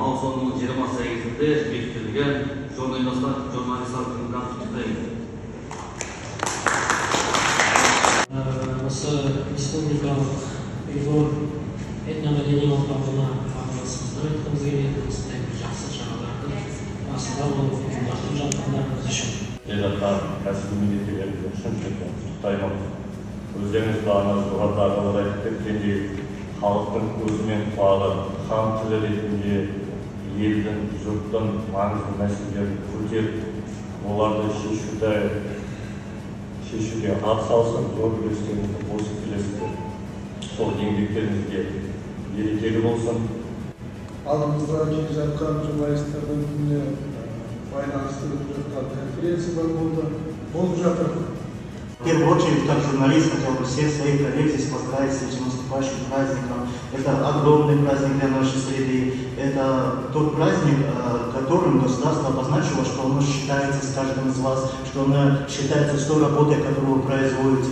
Маусымның 28-інде бекітілген журналистер күнімен құттықтаймын. Осы республикалық Ұйғыр этномәдени орталығына алғысымызды айтқымыз келеді. Осындай бір жақсы шаралардың басында болып ұйымдастырып жатқандарыңыз үшін. Келе жатқан кәсіби мерекелеріңізбен шын жүректен құттықтаймын. Өздеріңіз бағана жоғарыда ағалар айтып кеткендей, халықтың көзі мен құлағы, хан тілі ретінде елдің, жұрттың маңызды мәселелерін көтеріп, оларды шешуге атсалысып, зор үлестеріңізді қосып келесіздер. Сол еңбектеріңізге берекелі болсын. Алдымызда келе жатқан журналистердің күніне байланысты өтіп жатқан конференциялар болды, болып жатыр. В первую очередь, как журналист, хотел бы всех своих коллег здесь поздравить с этим наступающим праздником. Это огромный праздник для нашей среды. Это тот праздник, которым государство обозначило, что оно считается с каждым из вас, что оно считается с той работой, которую вы производите.